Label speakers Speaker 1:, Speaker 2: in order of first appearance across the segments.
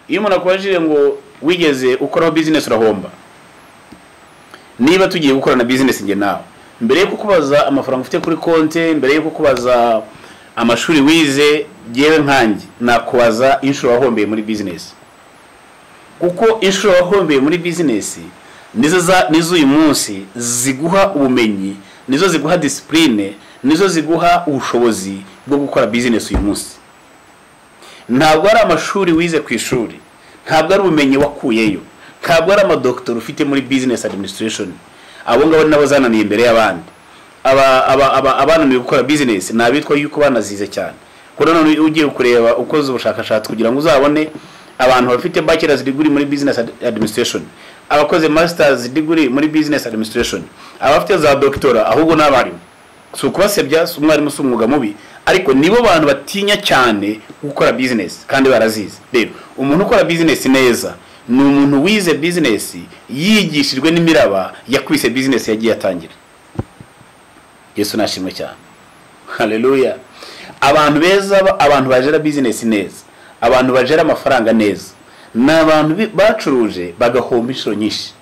Speaker 1: Iyo umuntu akubajije ngo wigeze ukoraho business urahomba, niba tugiye gukorana business njye nawe, mbere yo kukubaza amafaranga ufite kuri konti, mbere yo kukubaza amashuri wize, jyewe nkanjye nakubaza inshuro wahombeye muri business. Kuko inshuro wahombeye muri business nizo uyu munsi ziguha ubumenyi, nizo ziguha discipline, nizo ziguha ubushobozi bwo gukora business uyu munsi. Ntabwo ari amashuri wize ku ishuri, ntabwo ari ubumenyi wakuyeyo, ntabwo ari amadoktora ufite muri business administration. Abo ngabo nabo zananiye imbere y'abandi. Abananiwe gukora business ni abitwa yuko banazize cyane. Kuko none ugiye kureba ukoze ubushakashatsi kugira ngo uzabone abantu bafite bachelor's degree muri business administration, abakoze master's degree muri business administration, abafite za doctora, ahubwo n'abarimu. Si ukubasebya, si umwarimu, si umwuga mubi, ariko nibo bantu batinya cyane gukora business kandi barazize. Rero umuntu ukora business neza ni umuntu wize business yigishijwe n'imiraba yakubise business yagiye atangira. Yesu nashimwe cyane. Haleluya. Abantu beza, abantu bajera business neza, abantu bajera amafaranga neza, ni abantu bacuruje bagahomba inshuro nyinshi.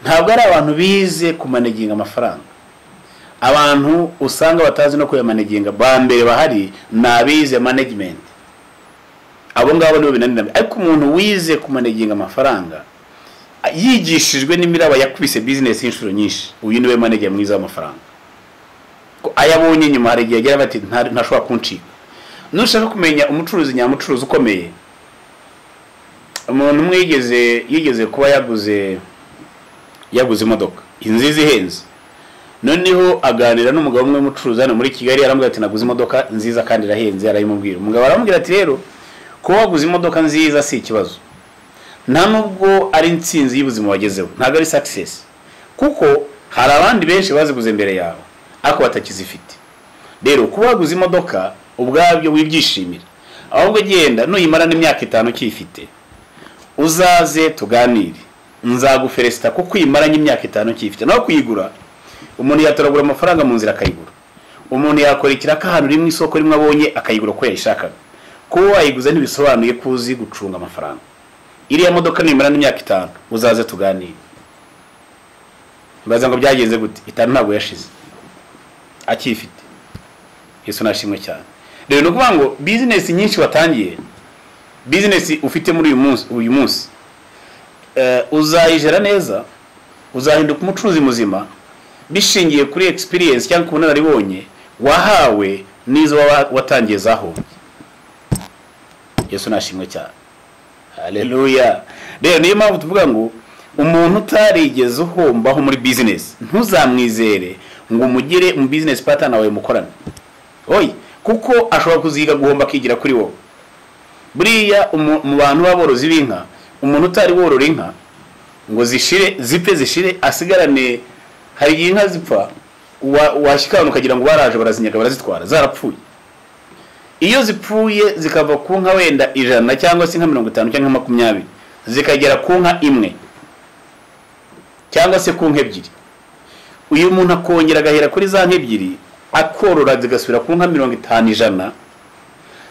Speaker 1: Ntabwo ari abantu bize kumanaginga amafaranga. Abantu usanga batazi no kuyamanaginga ba mbere bahari ni abize management. Abo ngabo nibo binanira. Ariko umuntu wize kumanaginga amafaranga yigishijwe n'imiraba yakubise business inshuro nyinshi, uyu niwe manager mwiza w'amafaranga. Ko ayabonye nyuma hari igihe agira bati ntashobora kuncika. Nushaka kumenya umucuruzi nyamucuruzi ukomeye, umuntu umwe yigeze kuba yaguze imodoka inziza ihenze. Noneho aganira n'umugabo umwe w'umucuruzi hano muri Kigali, aramubwira ati naguze imodoka nziza kandi irahenze, arayimubwira. Umugabo aramubwira ati rero kuba waguze imodoka nziza si ikibazo, nta nubwo ari intsinzi y'ubuzima wagezeho, ntabwo ari success, kuko hari abandi benshi baziguze mbere yawe ariko batakizifite. Rero kuba waguze imodoka ubwabyo wibyishimira, ahubwo genda nuyimara n'imyaka 5 ukiyifite uzaze tuganire, nzagufelicita kuko uyimaranye imyaka 5 ukiyifite. Naho kuyigura umuntu yatoragura amafaranga mu nzira akayigura, umuntu yakora ikiraka ahantu rimwe isoko rimwe abonye akayigura uko yayishakaga. Kuba wayiguze ntibisobanuye ko uzi gucunga amafaranga. Iriya modoka nimara n'imyaka 5 uzaze tuganire. Mbaza ngo byagenze gute? 5 ntabwo yashize akifite. Yesu nashimwe cyane. Rero no kuvuga ngo business nyinshi watangiye, business ufite muri uyu munsi uzayijera neza, uzahinduka umucuruzi muzima bishingiye kuri experience cyangwa ku bunararibonye wahawe n'izo watangiye zahombye. Yesu nashimwe cyane. Haleluya. Rero niyo mpamvu tuvuga ngo umuntu utarigeze uhombaho muri business ntuzamwizere ngo umugire mu business partner wawe mukorane. Oyi, kuko ashobora kuziga guhomba akigira kuri wowe. Buriya mu bantu b'aborozi b'inka, umuntu utari worora inka ngo zishire zipfe zishire asigarane, hari igihe inka zipfa washikana ukagira ngo baraje barazinyaga barazitwara zarapfuye. Iyo zipfuye zikava ku nka wenda 100 cyangwa se nka 50 cyangwa 20 zikagera ku nka imwe cyangwa se ku nka 2, uyu muntu akongera agahera kuri za nka 2 akorora zigasubira ku nka 50 100,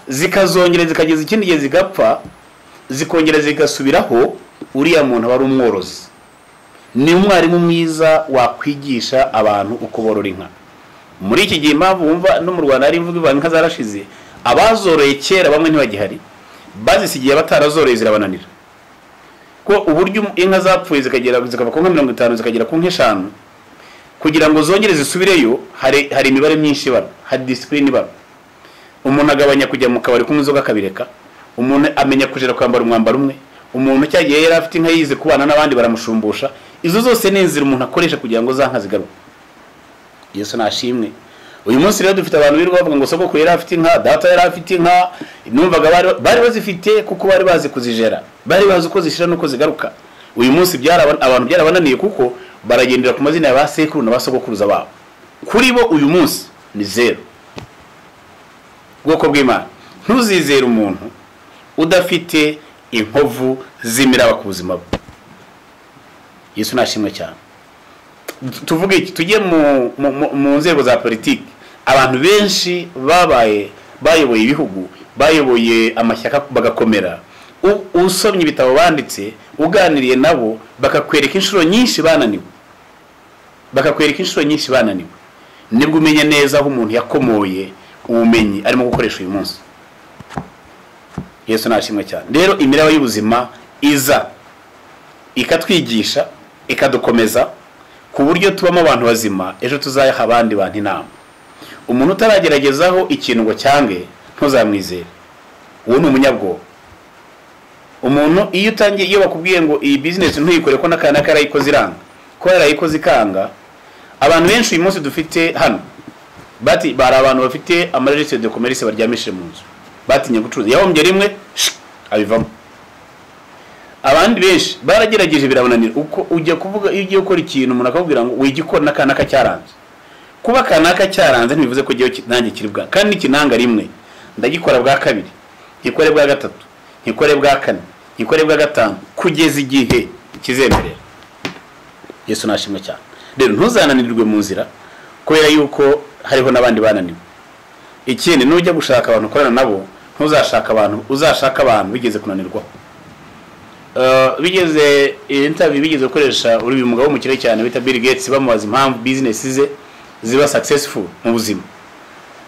Speaker 1: zikazongera zikageza ikindi gihe zigapfa zikongera zigasubiraho. Uriya muntu aba ari umworozi, ni umwarimu mwiza wakwigisha abantu uko borora inka. Muri iki gihe impamvu wumva no mu Rwanda ari imvugo ivuga inka zarashize, abazoroye kera bamwe ntibagihari, bazisigiye batarazoroye zirabananira. Ko uburyo inka zapfuye zikagera zikava ku nka 50 zikagera ku nka 5, kugira ngo zongere zisubireyo hari imibare myinshi ibara, hari discipline ibara. Umuntu agabanya kujya mu kabari kunywa inzoga akabireka, umuntu amenya kujera kwambara umwambaro umwe, umuntu cyagiye yari afite inka yize kubana n'abandi baramushumbusha. Izo zose ni inzira umuntu akoresha kugira ngo za nka zigaruke. Yesu nashimwe. Uyu munsi rero dufite abantu birirwa bavuga ngo sogokuru yari afite inka, data yari afite inka, numvaga bari bazifite kuko bari bazi kuzijera, bari bazi uko zishira nuko zigaruka. Uyu munsi abantu byarabananiye kuko baragendera ku mazina ya ba sekuru na ba sogokuruza babo. Kuri bo uyu munsi ni zero. Bwoko bw'Imana, ntuzizere umuntu udafite inkovu z'imiraba ku buzima bwe. Yesu nashimwe cyane. Tuvuge iki? Tujye mu nzego za politiki. Abantu benshi babaye bayoboye ibihugu, bayoboye amashyaka bagakomera, Usomye ibitabo banditse, uganiriye nabo, bakakwereka inshuro nyinshi bananiwe, bakakwereka inshuro nyinshi bananiwe, nibwo umenya neza aho umuntu yakomoye ubumenyi arimo gukoresha uyu munsi. Yesu nashimwe cyane. Rero imiraba y'ubuzima iza ikatwigisha, ikadukomeza ku buryo tubamo abantu bazima, ejo tuzayaha abandi bantu inama. Umuntu utarageragezaho ikintu ngo cyange ntuzamwizere, uwo ni umunyabwoba. Umuntu iyo utangiye, iyo bakubwiye ngo iyi business ntuyikore ko n'akana karayikoze iranga, ko yarayikoze ikanga. Abantu benshi uyu munsi dufite hano bati bari abantu bafite ama registre de commerce baryamishije mu nzu, batinye gucuruza, yahombye rimwe abivamo. Abandi benshi baragerageje birabananira. Uko ujya kuvuga, iyo ugiye gukora ikintu umuntu akakubwira ngo wigikora n'akana cyaranze. Kuba kanaka cyaranze ntibivuze ko giye nanjye kiri bwa kandi nikinanga rimwe ndagikora bwa kabiri, nkikore bwa gatatu, nkikore bwa kane, nkikore bwa gatanu, kugeza igihe kizemerera. Yesu nashimwe cyane. Rero ntuzananirwe mu nzira kubera yuko hariho n'abandi bananiwe. Ikindi, nujya gushaka abantu ukorana nabo, ntuzashaka abantu, uzashaka abantu bigeze kunanirwaho. Bigeze interview bigeze gukoresha uri uyu mugabo w'umukire cyane bita Bill Gates, bamubaza impamvu business ze ziba successful mu buzima.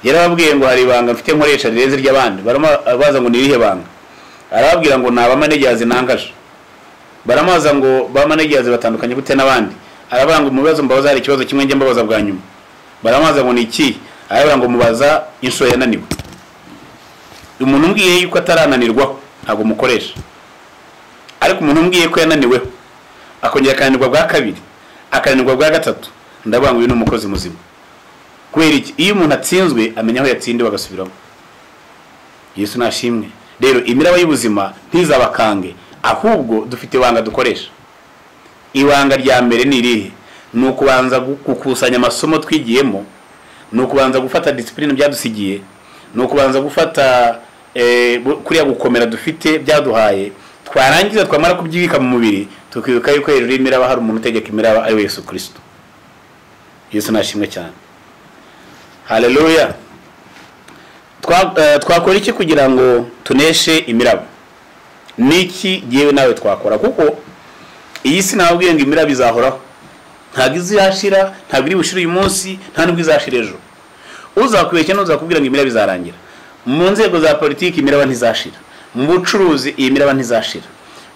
Speaker 1: Yarababwiye ngo hari ibanga mfite nkoresha rirenze ry'abandi. Baramubaza ngo ni irihe banga? Arababwira ngo ni aba managers nangaje. Baramubaza ngo ba managers batandukanye gute n'abandi? Aravuga ngo mu bibazo mbabaza hari ikibazo kimwe njye mbabaza bwa nyuma. Baramubaza ngo ni iki? Aravuga ngo mubaza inshuro yananiwe. Umuntu umbwiye yuko atarananirwaho ntabwo mukoresha, ariko umuntu umbwiye ko yananiweho akongera akananirwa bwa kabiri, akananirwa bwa gatatu, ndavuga ngo uyu ni umukozi muzima. Kubera iki? Iyo umuntu atsinzwe amenya aho yatsindiwe agasubiramo. Yesu nashimwe. Rero imiraba y'ubuzima ntizabakange, ahubwo dufite ibanga dukoresha. Ibanga rya mbere ni irihe? Ni ukubanza gukusanya amasomo twigiyemo, ni ukubanza gufata discipline byadusigiye, ni ukubanza gufata kuriya gukomera dufite byaduhaye. Twarangiza twamara kubyibika mu mubiri, tukibuka yuko hejuru y'imiraba hari umuntu utegeka imiraba, ari we Yesu Kristo. Yesu nashimwe cyane. Haleluya. Twakora iki kugira ngo tuneshe imiraba? Niki yewe nawe twakora? Kuko iyi si nababwiye ngo imiraba izahoraho, ntabwo izashira, ntabwo iri bushire uyu munsi, nta nubwo izashira ejo. Uzakubeshya n'uzakubwira ngo imiraba izarangira. Mu nzego za politiki imiraba ntizashira, mu bucuruzi iyi miraba ntizashira,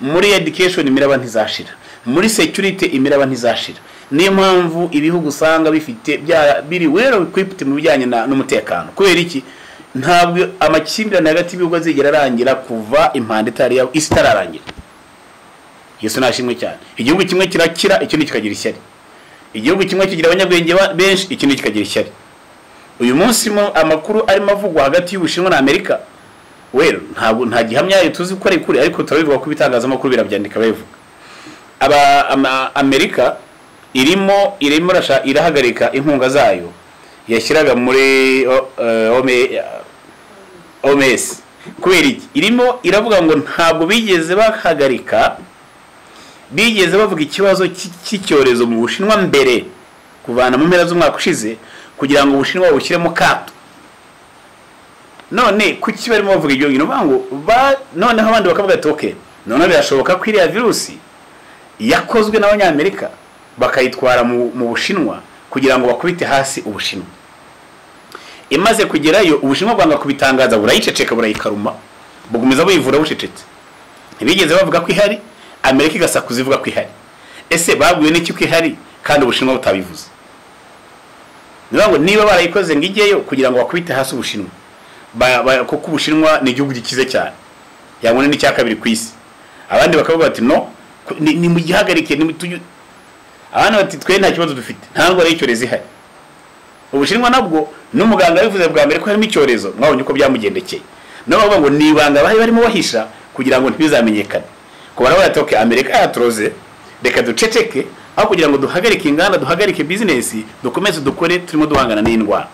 Speaker 1: muri education imiraba ntizashira, muri security imiraba ntizashira. Niyo mpamvu ibihugu usanga bifite biri well equipped mu bijyanye n'umutekano. Kubera iki? Ntabwo amakimbirane hagati y'ibihugu azigera arangira kuva impanda itari ya isi itararangira. Yesu nashimwe cyane. Igihugu kimwe kirakira, ikindi kikagira ishyari. Igihugu kimwe kigira abanyabwenge benshi, ikindi kikagira ishyari. Uyu munsi amakuru arimo avugwa hagati y'Ubushinwa na Amerika, well, ntabwo nta gihamya yayo tuzi ko ari kuri, ariko turabivuga ko ibitangazamakuru birabyandika babivuga. Amerika irimo irahagarika inkunga zayo yashyiraga muri OMS. Kubera iki? Irimo iravuga ngo ntabwo bigeze bahagarika, bigeze bavuga ikibazo cy'icyorezo mu Bushinwa mbere, kuvana mu mpera z'umwaka ushize, kugira ngo Ubushinwa bushyire mu kato. None kuki barimo bavuga ibyo bintu? Ngo noneho abandi bakavuga ati okay, none birashoboka ko iriya virusi yakozwe n'Abanyamerika bakayitwara mu Bushinwa kugira ngo bakubite hasi Ubushinwa. Imaze kugerayo Ubushinwa bwanga kubitangaza, burayiceceka, burayikaruma, bugumiza buyivura bucecetse. Ntibigeze bavuga ko ihari, Amerika igasakuza ivuga ko ihari. Ese babwiwe n'iki ko ihari kandi Ubushinwa butabivuze? Niba ngo niba barayikoze ngo ijyeyo kugira ngo bakubite hasi Ubushinwa, kuko Ubushinwa ni igihugu gikize cyane, yabona ni icya kabiri ku isi. Abandi bakavuga bati no, ni mugihagarike, ni tujye. Abandi bati twe nta kibazo dufite, nta ndwara y'icyorezo ihari. Ubushinwa nabwo n'umuganga yabivuze bwa mbere ko harimo icyorezo, mwabonye uko byamugendekeye. Nabo bavuga ngo ni ibanga bari barimo bahisha kugira ngo ntibizamenyekane. Ko baravuga ati okay, Amerika yaturoze, reka duceceke, aho kugira ngo duhagarike inganda, duhagarike business, dukomeze dukore turimo duhangana n'indwara.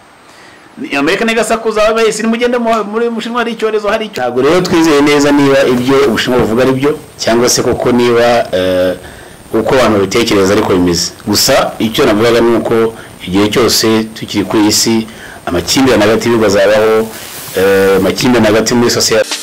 Speaker 1: Amerika negasakuza abahisi nimugende muri Bushinwa hari icyorezo, hari icyo. Ntabwo rero twizeye neza niba ibyo Ubushinwa buvuga ari byo, cyangwa se koko niba uko abantu babitekereza ariko bimeze. Gusa icyo navugaga ni uko igihe cyose tukiri ku isi amakimbirane hagati y'ibihugu azabaho, amakimbirane hagati muri society.